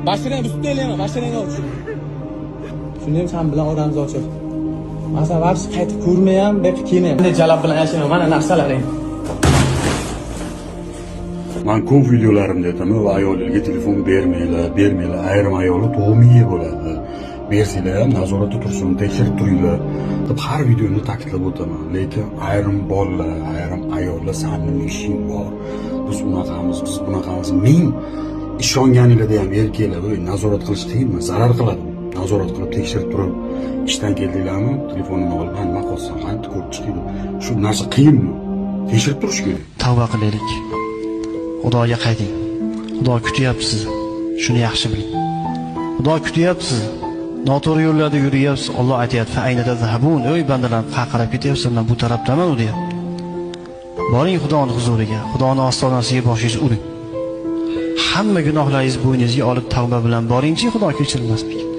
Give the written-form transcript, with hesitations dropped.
Mashinani ustida elayman, mashinangni ol. Shunda ham san bilan oramiz ochiq. Man san вообще qaytib ko'rmayam, bu yoqqa kelmayman. Bunday jalab bilan yashayman, mana narsalaring. Man ko'p videolarimda aytaman va ayollarga telefon bermanglar, bermanglar. Ayrim ayollar to'g'miya bo'ladi. Bersanglar ham nazoratda tursin, tekshirib turinglar deb har videomda ta'kidlab o'taman. Lekin ayrim bolalar, ayrim ayollar san nima ishing bor? Biz unaqamiz, biz bunaqamiz. Ming ishonganinglarda ham erkaklar "Voy, nazorat qilish qiyinmi? Zarar qiladi. Nazorat qilib, tekshirib turib, ishdan keldinglarmi, telefonini olib, "Ha, nima qilyapsan, qancha ko'rib chiqing" deb. Shu narsa qiyinmi? Tekshirib turish kerak. Tavba qilaylik. Xudoga qayting. Xudo kutyapti sizni. Shuni yaxshi biling. Xudo kutyapti sizni. Noto'g'ri yo'llarda yuryapsiz. Alloh aytyapti: "Fa ayna tazhabun?" Ey bandalar, qayerqa qarab ketyapsiz? Men bu tarafdaman u deyapti. Boring Xudoning huzuriga, Xudoning ostonasiga boshingizni uring. Hamma gunohlaringizni bo'yningizga olib tavba bilan boringchi, Xudo kechirmasmikin?